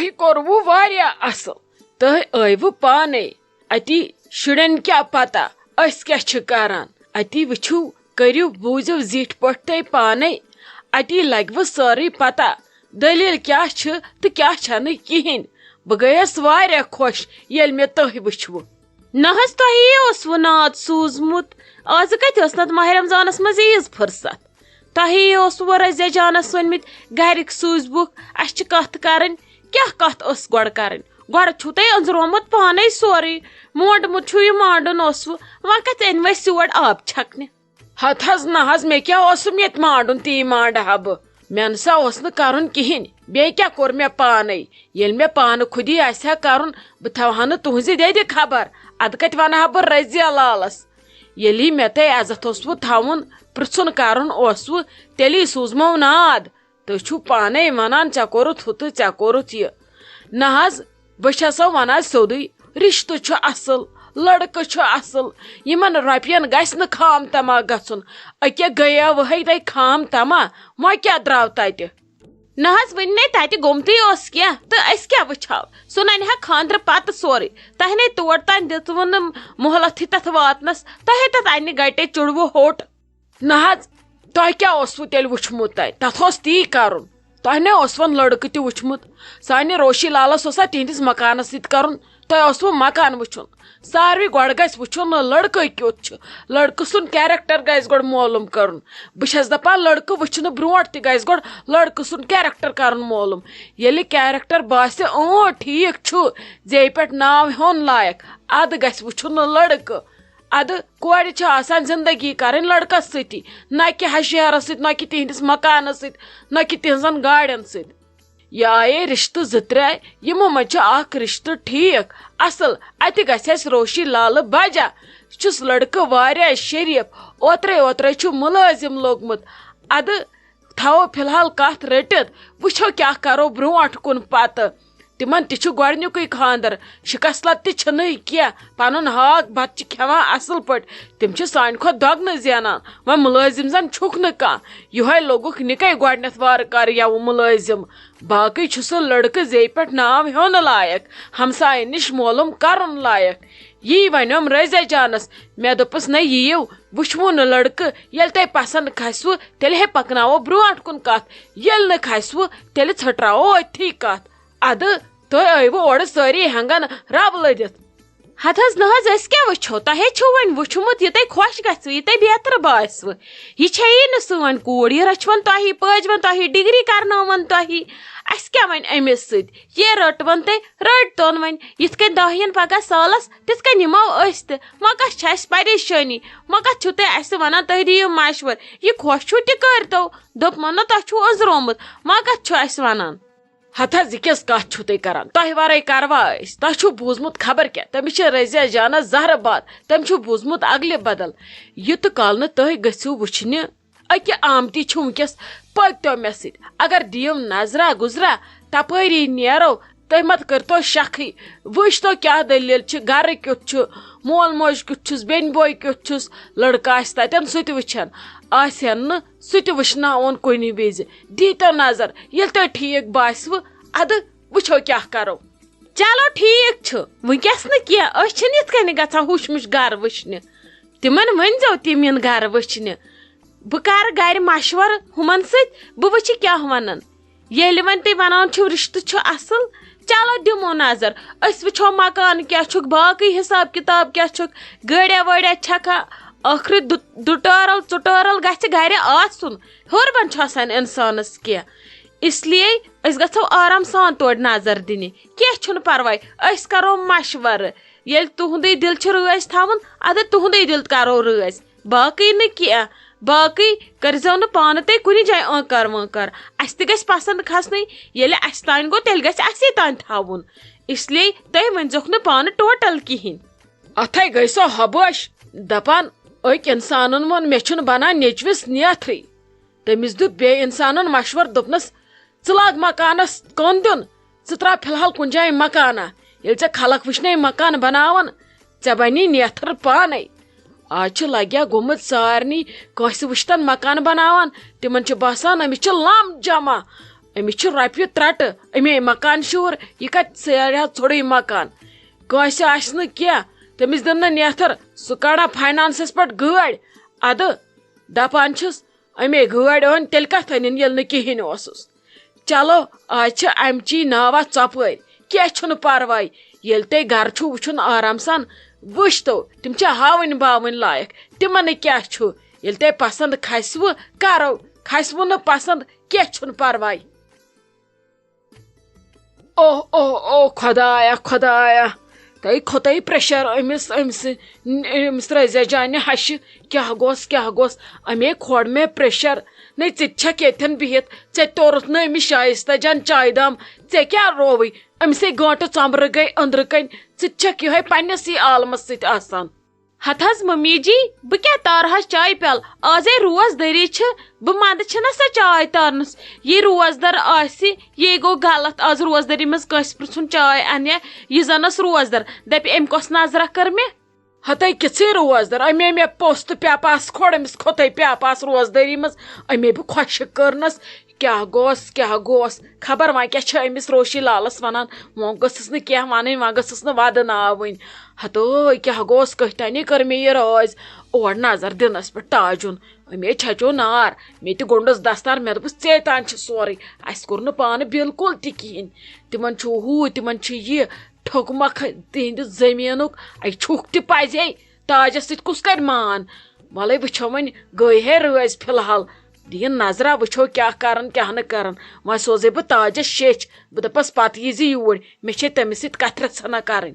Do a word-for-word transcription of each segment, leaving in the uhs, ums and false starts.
تۄہہِ کوٚروٕ واریاہ اصل۔ تُہۍ ٲیوٕ پانے۔ اتی شُرٮ۪ن کیٛاہ پتہ أسۍ کیٛاہ چھِ کران؟ اتی وٕچھِو، کٔرِو، بوٗزِو زِٹھۍ پٲٹھۍ تُہۍ پانے۔ اتی لگوٕ سٲرٕے پتہ دٔلیٖل کیٛاہ چھِ تہٕ کیٛاہ چھَنہٕ کِہیٖنۍ۔ بہٕ گٔیَس واریاہ خۄش ییٚلہِ مےٚ تُہۍ وٕچھوٕ۔ نہ حظ، تۄہی اوسوٕ ناد سوٗزمُت۔ آزٕ کتہِ ٲس نتہٕ ماہِ رمضانس منٛز عیٖز فرصت؟ تۄہی اوسوٕ رضیہ جانس ؤنمٕتۍ، گرِکۍ سوٗزۍ بُکھ، اسہِ چھِ کتھ کرٕنۍ۔ کیٛاہ کتھ ٲس گۄڈٕ کرٕنۍ؟ گۄڈٕ چھُو تۄہہِ أنٛزرومُت پانے سورُے، مونڈمُت چھُو یہِ مانڈُن اوسوٕ، وۄنۍ کتہِ أنۍ وۄنۍ سیور آب چھکنہِ؟ ہتہٕ حظ نہ حظ، مےٚ کیٛاہ اوسُم ییٚتہِ مانڈُن، تی مانڈٕ ہا بہٕ۔ مےٚ نہ سا اوس نہٕ کرُن کِہیٖنۍ، بیٚیہِ کیٛاہ کوٚر مےٚ پانے؟ ییٚلہِ مےٚ پانہٕ خودی آسہِ ہا کرُن، بہٕ تھاوٕ ہا نہٕ تُہنٛزِ دٮ۪دِ خبر، ادٕ کتہِ ونہٕ ہا بہٕ رضیہ لالس؟ ییٚلی مےٚ تۄہہِ عزت اوسوٕ تھاوُن، پرژھُن کرُن اوسوٕ، تیٚلی سوٗزمو ناد۔ تُہۍ چھِو پانے ونان، ژےٚ کوٚرُتھ ہُہ تہٕ ژےٚ کوٚرُتھ یہِ۔ نہ حظ، بہٕ چھسو ونان سیوٚدُے، رشتہٕ چھُ اصل، لڑکہٕ چھُ اصل، یِمن رۄپین گژھِ نہٕ خام تما گژھُن۔ أکیاہ گٔیاوٕہے تۄہہِ خام تما، وۄنۍ کیٛاہ درٛاو تتہِ؟ نہ حظ، وٕنہِ نے تتہِ گوٚمتُے اوس کینٛہہ، تہٕ أسۍ کیٛاہ وٕچھو؟ سُہ ننہِ ہا خانٛدرٕ پتہٕ سورُے۔ تۄہہِ نے تور تام دِژوٕ نہٕ مۄہلتھٕے تتھ واتنس، تۄہے تتھ انہِ گٹے چُڑوٕ ہوٚٹ۔ نہ حظ، تۄہہِ کیٛاہ اوسوٕ تیٚلہِ وٕچھمُت تتہِ؟ تتھ اوس تی کرُن۔ تۄہہِ نے اوسوٕ لڑکہٕ تہِ وٕچھمُت۔ سانہِ روشی لالس اوسا تِہنٛدِس مکانس سۭتۍ کرُن؟ تۄہہِ اوسوٕ مکان وٕچھُن۔ ساروٕے گۄڈٕ گژھِ وٕچھُن، لڑکہٕ کیُتھ چھُ۔ لڑکہٕ سُنٛد character گژھِ گۄڈٕ معلوم کرُن۔ بہٕ چھس دپان، لڑکہٕ وٕچھنہٕ برونٛٹھ تہِ گژھِ گۄڈٕ لڑکہٕ سُنٛد character کرُن معلوم۔ ییٚلہِ character باسہِ، اۭں، ٹھیٖک چھُ، زیٚیہِ پٮ۪ٹھ ناو ہیوٚن لایق، ادٕ گژھِ وٕچھُن لڑکہٕ۔ ادٕ کورِ چھِ آسان زندگی کرٕنۍ لڑکس سۭتی، نہ کہِ ہشہِ ہیرس سۭتۍ، نہ کہِ تِہنٛدِس مکانس سۭتۍ، نہ کہِ تِہنٛزن گاڑٮ۪ن سۭتۍ۔ یہِ آیے رشتہٕ زٕ ترٛےٚ، یِمو منٛز چھُ اکھ رشتہٕ ٹھیٖک، اصل۔ اتہِ گژھِ اسہِ روشی لالہٕ بجا۔ سُہ چھُس لڑکہٕ واریاہ شریف۔ اوترے اوترے چھُ مُلٲزِم لوٚگمُت۔ ادٕ تھاوو فی الحال کتھ رٔٹِتھ، وٕچھو کیٛاہ کرو برونٛٹھ کُن پتہٕ۔ تِمن تہِ چھُ گۄڈنیُکُے خانٛدر، شکست لد تہِ چھِنہٕ کینٛہہ۔ پنُن ہاکھ بتہٕ چھِ کھٮ۪وان اصل پٲٹھۍ۔ تِم چھِ سانہِ کھۄتہٕ دۄگنہٕ زینان۔ وۄنۍ مُلٲزِم زن چھُکھ نہٕ کانٛہہ۔ یِہوے لوٚگُکھ نِکے گۄڈنٮ۪تھ وارٕ کارٕ یَوٕ مُلٲزِم۔ باقٕے چھُ سُہ لڑکہٕ زیٚیہِ پٮ۪ٹھ ناو ہیوٚن لایق، ہمساین نِش معلوم کرُن لایق۔ یی ونیوم رضیہ جانس، مےٚ دوٚپُس، نہ یِیِو، وٕچھوُن نہٕ لڑکہٕ، ییٚلہِ تۄہہِ پسند کھسوٕ، تیٚلہِ ہے پکناوو برونٛٹھ کُن کتھ، ییٚلہِ نہٕ کھسوٕ، تیٚلہِ ژھٕٹراوو أتھی کتھ۔ ادٕ تُہۍ ٲیوٕ اورٕ سٲری ہنگن رب لٔدِتھ۔ ہتہٕ حظ نہ حظ، أسۍ کیٛاہ وٕچھو؟ تۄہے چھُو وۄنۍ وٕچھمُت، یہِ تۄہہِ خۄش گژھِوٕ، یہِ تۄہہِ بہتر باسِوٕ۔ یہِ چھےٚ یی نہٕ سٲنۍ کوٗر، یہِ رچھوَن تۄہی، پٲجوَن تۄہی، ڈگری کرنٲوَن تۄہی۔ اَسہِ کیٛاہ وۄنۍ أمِس سۭتۍ؟ یہِ رٔٹوَن تۄہہِ، رٔٹۍ تون وۄنۍ۔ یِتھ کٔنۍ دَہ یِن پگاہ سالَس، تِتھ کٔنۍ یِمو أسۍ تہِ۔ وۄنۍ کَتھ چھِ اَسہِ پریشٲنی؟ وۄنۍ کَتھ چھُو تُہۍ اَسہِ وَنان؟ تُہۍ دِیِو مَشوَر۔ یہِ خۄش چھُو تہِ کٔرۍتو۔ دوٚپمو نہ، تۄہہِ چھُو أنٛزرومُت۔ وۄنۍ کَتھ چھُو اَسہِ وَنان؟ ہتہٕ حظ، یہِ کِژھ کَتھ چھُو تُہۍ کَران؟ تۄہہِ وَرٲے کَروا أسۍ؟ تۄہہِ چھُو بوٗزمُت خبر کیٛاہ؟ تٔمِس چھِ رضیہ جانَس زہرٕ باد۔ تٔمۍ چھُ بوٗزمُت اَگلہِ بدل۔ یوٗتہٕ کال نہٕ تُہۍ گٔژھِو وٕچھنہِ، أکہِ آمتی چھِ وٕنکیٚس، پٔکۍتو مےٚ سۭتۍ۔ اگر دِیِو نظرا گُزرا، تپٲری نیرو، تُہۍ مت کٔرۍتو شکھٕے۔ وٕچھتو کیٛاہ دٔلیٖل چھِ، گرٕ کیُتھ چھُ، مول موج کیُتھ چھُس، بیٚنہِ بوے کیُتھ چھُس۔ لڑکہٕ آسہِ تتٮ۪ن، سُہ تہِ وٕچھن، آسہِ ہن نہٕ، سُہ تہِ وٕچھناوون کُنہِ وِزِ۔ دیٖتو نظر، ییٚلہِ تۄہہِ ٹھیٖک باسِوٕ، ادٕ وٕچھو کیٛاہ کرو۔ چلو ٹھیٖک چھُ، وٕنکیٚس نہٕ کینٛہہ، أسۍ چھِنہٕ یِتھ کٔنۍ گژھان ہُش مُش گرٕ وٕچھنہِ۔ تِمن ؤنۍزیو، تِم یِن گرٕ وٕچھنہِ۔ بہٕ کرٕ گرِ مشورٕ ہُمن سۭتۍ، بہٕ وٕچھِ کیٛاہ ونن۔ ییٚلہِ وۄنۍ تُہۍ ونان چھِو رشتہٕ چھُ اصل، چلو دِمو نظر، أسۍ وٕچھو مکان کیٛاہ چھُکھ، باقٕے حساب کتاب کیٛاہ چھُکھ، گٲڑیا وٲڑیا چھکھا، ٲخرٕ دُ-، دُٹٲرل ژُٹٲرل گژھِ گرِ آسُن، ہیوٚر بۄن چھُ آسان انسانس کینٛہہ۔ اس لیے أسۍ گژھو آرام سان تورٕ نظر دِنہِ، کینٛہہ چھُنہٕ پرواے، أسۍ کرو مشورٕ۔ ییٚلہِ تُہُنٛدُے دِل چھُ رٲضۍ تھاوُن، اَدٕ تُہُنٛدُے دِل کرو رٲضۍ، باقٕے نہٕ کینٛہہ۔ باقٕے کٔرۍزیو نہٕ پانہٕ تُہۍ کُنہِ جایہِ ٲنٛکار وٲنٛکار۔ اَسہِ تہِ گژھِ پسنٛد کھسنٕے، ییٚلہِ اَسہِ تانۍ گوٚو، تیٚلہِ گژھِ اَسے تانۍ تھاوُن۔ اس لیے تُہۍ ؤنۍزیوکھ نہٕ پانہٕ total کِہیٖنۍ۔ اَتھَے گٔے سۄ ہبٲش، دَپان، أکۍ اِنسانَن ووٚن، مےٚ چھُنہٕ بَنان نیٚچوِس نیتھٕے۔ تٔمِس دیُت بیٚیہِ اِنسانَن مَشوَرٕ، دوٚپنَس، "ژٕ لاگ مکانَس کٲم دیُن، ژٕ ترٛاو فی الحال کُنہِ جایہِ مکانہ۔ ییٚلہِ ژےٚ خلق وٕچھنے مکان بناوان، ژےٚ بنی نیتھر پانے۔" آز چھِ لگیا گوٚمُت سارنٕے، کٲنٛسہِ وٕچھتن مکان بناوان، تِمن چھُ باسان، أمِس چھِ لم جمع۔ أمِس چھِ رۄپیہِ ترٛٹہٕ، أمے مکان شوٗر، یہِ کتہِ ژھانڈِ ہا ژھوٚرُے مکان؟ کٲنٛسہِ آسہِ نہٕ کینٛہہ، تٔمِس دِن نہٕ نیتھر، سُہ کڑان فاینانسس پٮ۪ٹھ گٲڑۍ۔ ادٕ دپان چھِس، أمے گٲڑۍ أنۍ، تیٚلہِ کتھ أنِن، ییٚلہِ نہٕ کِہیٖنۍ اوسُس؟ چلو، آز چھِ امچی ناوا ژۄپٲرۍ، کینٛہہ چھُنہٕ پرواے۔ ییٚلہِ تۄہہِ گرٕ چھُو وٕچھُن آرام سان، وٕچھتو، تِم چھِ ہاوٕنۍ باوٕنۍ لایق، تِمن نہٕ کیٛاہ چھُ۔ ییٚلہِ تۄہہِ پسند کھسوٕ، کرو، کھسوٕ نہٕ پسند، کینٛہہ چھُنہٕ پرواے۔ اوہ، اوہ، اوہ، خۄدایا، خۄدایا، تۄہہِ کھوٚتَے پریشر أمِس، أمِس، أمِس رضیہ جانہِ ہشہِ۔ کیٛاہ گوٚس، کیٛاہ گوٚس؟ أمے کھوڑ مےٚ پریشر۔ نَے، ژٕ تہِ چھَکھ ییٚتھٮ۪ن بِہِتھ، ژےٚ توٚرُتھ نہٕ أمِس شایستہ جان چایہِ دام۔ ژےٚ کیٛاہ رووٕے؟ أمِسے گٲنٛٹہٕ ژۄمبرٕ گٔے أنٛدرٕ کَنۍ۔ ژٕ تہِ چھَکھ یِہوٚے پنٛنِسٕے عالمس سۭتۍ آسان۔ ہتہٕ حظ ممی جی، بہٕ کیٛاہ تارٕ حظ چایہِ پیالہٕ؟ آزے روزدٔری چھِ، بہٕ منٛدٕ چھِنہ سۄ چاے تارنس۔ یہِ روزدر آسہِ، یے گوٚو غلط۔ آز روزدٔری منٛز کٲنٛسہِ پرژھُن چاے انیا، یہِ زن ٲس روزدر، دپہِ أمۍ کۄس نظرہ کٔر مےٚ؟ ہتے کِژھٕے روزدر، اَمے مےٚ پوٚژھ تہٕ پیاپاس کھوٚڑ، أمِس کھوٚتَے پیاپاس روزدٲری منٛز، اَمے بہٕ خۄشِک کٔرنَس۔ کیٛاہ گوٚس، کیٛاہ گوٚس؟ خبر وۄنۍ کیٛاہ چھِ أمِس روشی لالَس وَنان؟ وۄنۍ گٔژھٕس نہٕ کینٛہہ وَنٕنۍ، وۄنۍ گٔژھٕس نہٕ وَدٕ ناوٕنۍ۔ ہتٲے کیٛاہ گوٚس، کٔہۍ تانی کٔر مےٚ یہِ رٲزۍ؟ اور نظر دِنَس پٮ۪ٹھ تاجُن۔ أمے چھچو نار، مےٚ تہِ گوٚنٛڈُس دستار، مےٚ دوٚپُس، "ژے تام چھُ سورُے، اَسہِ کوٚر نہٕ پانہٕ بِلکُل تہِ کِہیٖنۍ۔ تِمن چھُ ہُہ، تِمن چھُ یہِ، ٹھوٚکمکھ تِہنٛدِ زٔمیٖنُک، اَے چھُکھ تہِ پَزے، تاجس سۭتۍ کُس کرِ مان؟ وَلَے وٕچھو وۄنۍ، گٔے ہے رٲزۍ فی الحال، دِیِن نظرا، وٕچھو کیٛاہ کرن، کیٛاہ نہٕ کرن۔ وۄنۍ سوزے بہٕ تاجس شیٚچھ، بہٕ دَپس، پتہٕ ییٖزِ یوٗرۍ، مےٚ چھے تٔمِس سۭتۍ کتھِ رژھا نہ کرٕنۍ۔"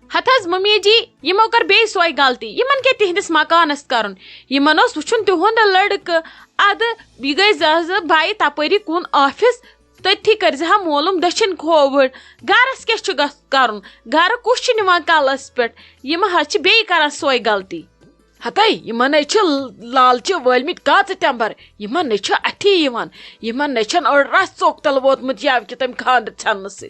ہتہٕ حظ ممی جی، یِمو کٔر بیٚیہِ سۄے غلطی۔ یِمن کیٛاہ تِہنٛدِس مکانس کرُن؟ یِمن اوس وٕچھُن تِہُنٛد لڑکہٕ۔ ادٕ یہِ گٔے زٕ زٕ بایہِ تپٲری کُن آفس، تٔتھی کٔرۍ زِ ہا معلوم دٔچھِنۍ کھووُر۔ گرس کیٛاہ چھُ گژھ-، کرُن؟ گرٕ کُس چھُ نِوان کلس پٮ۪ٹھ؟ یِم حظ چھِ بیٚیہِ کران سۄے غلطی۔ ہتے، یِمن ہے چھِ لالچہِ وٲلمٕتۍ کاژٕ تٮ۪مبر۔ یِمن نے چھُ اَتھی یِوان۔ یِمن نے چھَنہٕ أڑ رَژھ ژوٚک تَل ووتمُت یَوٕ کہِ تَمہِ خانٛدر ژھٮ۪ننہٕ سۭتۍ۔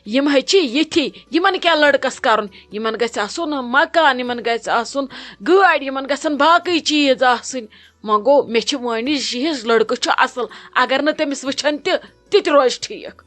یِم ہے چھِ یِتھی۔ یِمن کیٛاہ لٔڑکَس کَرُن؟ یِمن گژھِ آسُن مکان، یِمن گژھِ آسُن گٲڑۍ، یِمن گژھن باقٕے چیٖز آسٕنۍ۔ وۄنۍ گوٚو، مےٚ چھِ وٲنِج یِہِنٛز لٔڑکہٕ چھُ اَصٕل۔ اگر نہٕ تٔمِس وٕچھن تہِ، تہِ تہِ روزِ ٹھیٖک۔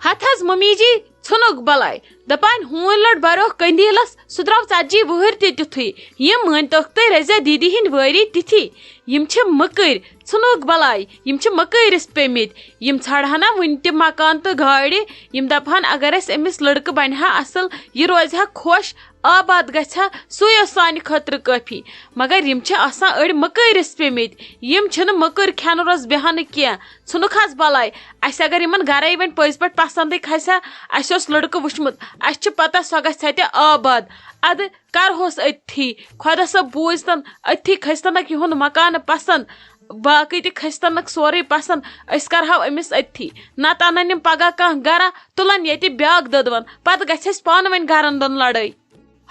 ہتھ حظ ممی جی، ژھٕنُکھ بلاے۔ دپان ہوٗنۍ لٔٹ بروکھ قندیلس، سُہ درٛاو ژتجی وُہٕرۍ تہِ تیُتھُے۔ یِم مٲنۍ توکھ تہٕ رزیا دیدی ہٕنٛدۍ وٲری تِتھی۔ یِم چھِ مٔکٕرۍ، ژھٕنُکھ بلاے، یِم چھِ مٔکٕرِس پیٚمٕتۍ۔ یِم ژھانڈہنا وُنہِ تہِ مکان تہٕ گاڑِ۔ یِم دپہن اگر اسہِ أمِس لڑکہٕ بنہِ ہا اصل، یہِ روزِ ہا خۄش، آباد گژھِ ہا، سُے اوس سانہِ خٲطرٕ کٲفی۔ مگر یِم چھِ آسان أڑۍ مٔکٕرِس پیٚمٕتۍ۔ یِم چھِنہٕ مٔکٕرۍ کھٮ۪نہٕ روٚس بیہان کینٛہہ۔ ژھٕنُکھ حظ بلاے۔ اسہِ اگر یِمن گرے وۄنۍ پٔزۍ پٲٹھۍ پسندٕے کھسہِ ہا، اسہِ اوس لڑکہٕ وٕچھمُت، اسہِ چھِ پتہ سۄ گژھِ ہا تہِ آباد۔ ادٕ کرہوس أتھی، خۄدا صٲب بوٗزتن، أتھی کھسہِ تنکھ یِہُنٛد مکانہٕ پسند، باقٕے تہِ کھسہِ تنکھ سورُے پسند۔ أسۍ کرہاو أمِس أتھی، نتہٕ انن یِم پگاہ کانٛہہ گرا، تُلن ییٚتہِ بیاکھ دٔدوَن، پتہٕ گژھِ اسہِ پانہٕ ؤنۍ گرن دۄن لڑٲے۔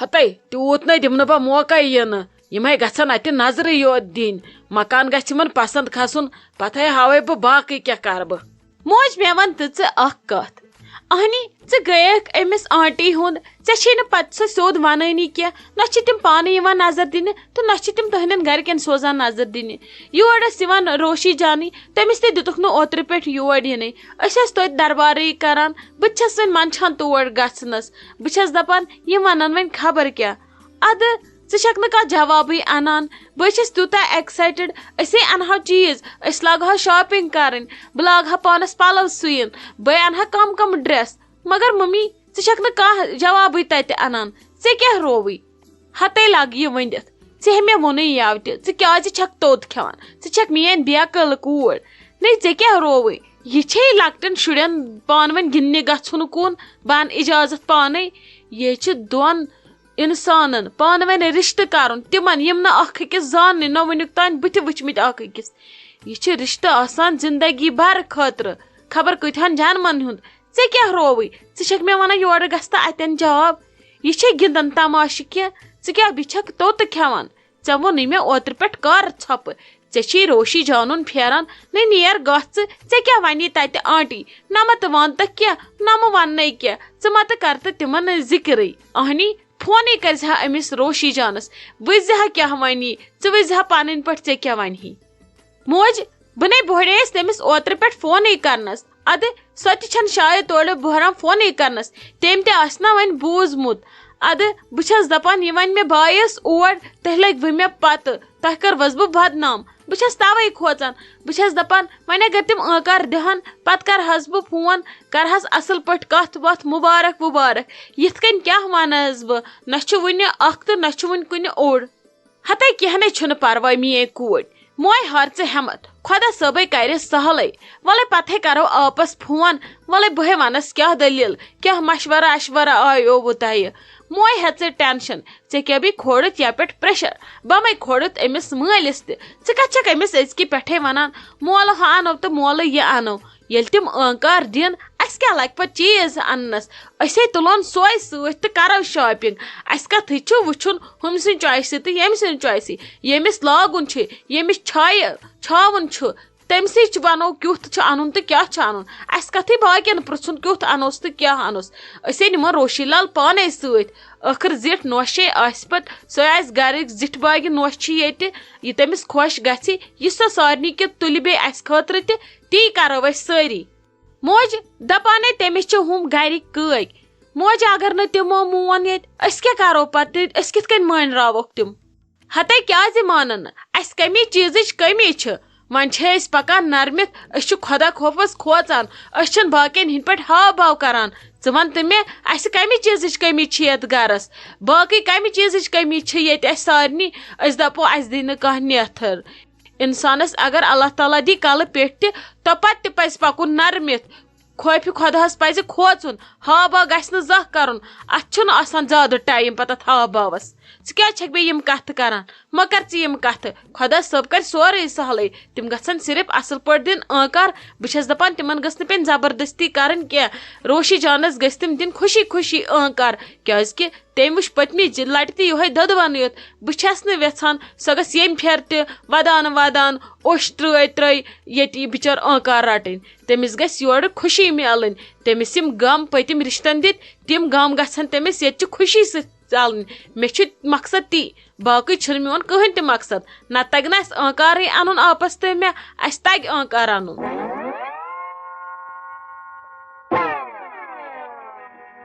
ہتے، تیوٗت نے دِمہٕ نہٕ بہٕ موقعے یِنہٕ۔ یِمے گژھن اتہِ نظرٕے یوت دِنۍ۔ مکان گژھِ یِمن پسند کھسُن، پتہے ہاوے بہٕ باقٕے کیٛاہ کرٕ بہٕ۔ موج، مےٚ وَن تہٕ ژٕ اکھ کتھ۔ اہنی، ژٕ گٔیکھ أمِس آنٹی ہُنٛد، ژےٚ چھے نہٕ پتہٕ سۄ سیوٚد ونٲنی کینٛہہ، نہ چھِ تِم پانہٕ یِوان نظر دِنہِ تہٕ نہ چھِ تِم تُہنٛدٮ۪ن گرِکٮ۪ن سوزان نظر دِنہِ۔ یور ٲس یِوان روشی جانٕے، تٔمِس تہِ دِتُکھ نہٕ اوترٕ پٮ۪ٹھ یور یِنٕے۔ أسۍ ٲسۍ توتہِ دربارٕے کران، بہٕ تہِ چھَس وۄنۍ منٛدچھان تور گژھنَس۔ بہٕ چھَس دَپان، یِم وَنَن وۄنۍ خبر کیٛاہ۔ اَدٕ ژٕ چھَکھ نہٕ کانٛہہ جوابٕے اَنان۔ بہٕ چھَس تیوٗتاہ excited، أسے اَنہاو چیٖز، أسۍ لاگہاو shopping کَرٕنۍ، بہٕ لاگہٕ ہا پانَس پَلو سُوِنۍ، بہٕ اَنہٕ ہا کَم کَم dress۔ مگر مٔمی، ژٕ چھَکھ نہٕ کانٛہہ جوابٕے تَتہِ اَنان۔ ژےٚ کیٛاہ رووُے؟ ہتے لگ یہِ ؤنِتھ، ژےٚ ہے مےٚ ووٚنُے یَوٕ تہِ، ژٕ کیٛازِ چھَکھ توٚت کھٮ۪وان؟ ژٕ چھَکھ میٛٲنۍ بیقٕل کوٗر۔ نَے ژےٚ کیٛاہ رووُے؟ یہِ چھے لۄکٹٮ۪ن شُرٮ۪ن پانہٕ ؤنۍ گِنٛدنہِ گژھُن کُن، بہٕ اَنہٕ اِجازت پانَے۔ یہِ چھِ دۄن اِنسانَن پانہٕ ؤنۍ رِشتہٕ کَرُن، تِمَن یِم نہٕ اَکھ أکِس زاننٕے، نہ وٕنیُک تام بٕتھِ وٕچھمٕتۍ اَکھ أکِس۔ یہِ چھِ رِشتہٕ آسان زِندگی بھر خٲطرٕ، خبر کۭتِہَن جنمَن ہُنٛد۔ ژےٚ کیٛاہ رووُے؟ ژٕ چھَکھ مےٚ وَنان یورٕ گژھ تہٕ اَتٮ۪ن جواب۔ یہِ چھے گِنٛدان تماشہٕ کینٛہہ؟ ژٕ کیٛاہ، یہِ چھَکھ توٚتہٕ کھٮ۪وان؟ ژےٚ ووٚنُے مےٚ اوترٕ پٮ۪ٹھ کَر ژھۄپہٕ۔ ژےٚ چھے روشی جانُن پھیران، نَے نیر گژھ ژٕ، ژےٚ کیٛاہ وَنی تَتہِ آنٹی؟ نہ مہ تہٕ وَن تہٕ کینٛہہ، نہ مہ وَن نَے کینٛہہ، ژٕ مہ تہٕ کر تہٕ تِمَن ذِکرٕے۔ اہنی، فونٕے کٔرۍ زِ ہا أمِس روشی جانَس، وٕچھ زِ ہا کیٛاہ وَنی، ژٕ وٕچھ زِ ہا پَنٕنۍ پٲٹھۍ ژےٚ کیٛاہ وَنہِ۔ موج، بہٕ نے بوہرییَس تٔمِس اوترٕ پٮ۪ٹھ فونٕے کرنَس۔ اَدٕ سۄ تہِ چھَنہٕ شاید تورٕ بۄہران فونٕے کرنَس۔ تٔمۍ تہِ آسہِ نا وۄنۍ بوٗزمُت۔ اَدٕ بہٕ چھَس دَپان، یہِ وَنہِ مےٚ بایَس اور، تیٚلہِ لَگہِ وۄنۍ مےٚ پَتہٕ، تۄہہِ کٔروَس بہٕ بدنام۔ بہٕ چھَس تَوَے کھوژان۔ بہٕ چھَس دَپان، وۄنۍ اگر تِم آنکار دِہَن، پَتہٕ کَرٕہَس بہٕ فون، کَرٕہَس اَصٕل پٲٹھۍ کَتھ وَتھ، مُبارک وُبارک۔ یِتھ کٔنۍ کیٛاہ وَنہٕ حظ بہٕ؟ نہ چھُ وٕنہِ اَکھ تہٕ نہ چھُ وٕنہِ کُنہِ اوٚڑ۔ ہتے کینٛہہ نے چھُنہٕ پرواے میٲنۍ کوٗر، موے ہار ژٕ ہٮ۪متھ، خۄدا صٲبے کرِ سہلٕے۔ وَلَے پتہٕ ہے کرو آپس فون، وَلَے بہٕ ہے وَنس کیٛاہ دٔلیٖل، کیٛاہ مشورٕ اشورٕ آیووُ تۄہہِ؟ موے ہےٚ ژٕ ٹینشن، ژےٚ کیٛاہ بیٚیہِ کھولُتھ یَپٮ۪ٹھ پریشر؟ بہٕ مَے کھولُتھ أمِس مٲلِس تہِ، ژٕ کَتھ چھَکھ أمِس أزکی پٮ۪ٹھے وَنان، مولہٕ ہُہ اَنو تہٕ مولہٕ یہِ اَنو؟ ییٚلہِ تِم آنکار دِن، اَسہِ کیٛاہ لَگہِ پَتہٕ چیٖز اَننَس؟ أسۍ ہے تُلون سۄے سۭتۍ تہٕ کَرو shopping۔ اَسہِ کَتھٕے چھُ وٕچھُن ہُمۍ سٕنٛدِ choiceہِ تہٕ ییٚمۍ سٕنٛدِ choiceہِ۔ ییٚمِس لاگُن چھُ، ییٚمِس چھایہِ چھاوُن چھُ، تٔمۍ سٕے چھُ وَنو کیُتھ چھُ اَنُن تہٕ کیٛاہ چھُ اَنُن۔ اَسہِ کَتھٕے باقیَن پرٛژھُن کیُتھ اَنوس تہٕ کیٛاہ اَنوس۔ أسۍ ہے نِمون روشی لال پانَے سۭتۍ۔ ٲخٕر زِٹھ نوشے آسہِ پَتہٕ، سۄے آسہِ گَرٕچ زِٹھ باگہِ نوش چھِ ییٚتہِ۔ یہِ تٔمِس خۄش گژھِ، یہِ سۄ سارنٕے کہِ تُلہِ بیٚیہِ اَسہِ خٲطرٕ تہِ، تی کَرو أسۍ سٲری۔ موج دپانے تٔمِس چھِ ہُم گرِکۍ کٲگۍ۔ موج اگر نہٕ تِمو مون ییٚتہِ، أسۍ کیٛاہ کرو پتہٕ؟ أسۍ کِتھ کٔنۍ مٲنراوکھ تِم؟ ہتے کیازِ مانن نہٕ؟ اسہِ کمی چیزٕچ کمی چھِ۔ وۄنۍ چھِ أسۍ پکان نرمِتھ، أسۍ چھِ خۄدا خوفس کھوژان، أسۍ چھِنہٕ باقین ہٕنٛدۍ پٲٹھۍ ہاو باو کران۔ ژٕ ون تہٕ مےٚ، اسہِ کمہِ چیزٕچ کمی چھِ یتھ گرس؟ باقٕے کمہِ چیزٕچ کمی چھِ ییٚتہِ اسہِ سارنٕے؟ أسۍ دپو اسہِ دی نہٕ کانٛہہ نیتھر۔ انسانس اگر اللہ تعالیٰ دی کلہٕ پیٹھ تہِ، توپتہٕ تہِ پزِ پکُن نرمِتھ۔ خوفِ خۄداہس پزِ کھوژُن، ہاو باو گژھِ نہٕ زانٛہہ کرُن۔ اتھ چھُنہٕ آسان زیادٕ time پتہٕ اتھ ہاو باوس۔ ژٕ کیازِ چھکھ بیٚیہِ یِم کتھٕ کران؟ مہ کر ژٕ یِم کتھٕ۔ خۄدا صٲب کرِ سورُے سہلٕے۔ تِم گژھن صرف اصل پٲٹھۍ دِنۍ آنکار۔ بہٕ چھس دپان تِمن گٔژھ نہٕ پیٚنۍ زبردستی کرٕنۍ کینٛہہ۔ روشی جانس گٔژھۍ تِم دِنۍ خوشی خوشی آنکار، کیازِ کہِ تٔمۍ وٕچھ پٔتمہِ جِ-، لٹہِ تہِ یِہوٚے دۄدوَنٕے یوت۔ بہٕ چھَس نہٕ وٮ۪ژھان سۄ گٔژھ ییٚمہِ پھِرِ تہِ وَدان وَدان اوٚش ترٛٲے ترٛٲے ییٚتہِ یہِ بِچٲر آنکار رَٹٕنۍ۔ تٔمِس گژھِ یورٕ خوشی میلٕنۍ۔ تٔمِس یِم غم پٔتِم رِشتَن دِتۍ، تِم غم گژھن تٔمِس ییٚتہِ چہِ خوشی سۭتۍ ژَلٕنۍ۔ مےٚ چھُ مقصد تی، باقٕے چھُنہٕ میون کٕہٕنۍ تہِ مقصد۔ نَتہٕ تَگہِ نہٕ اَسہِ آنکارٕے اَنُن آپَس تہٕ مےٚ، اَسہِ تَگہِ آنکار اَنُن۔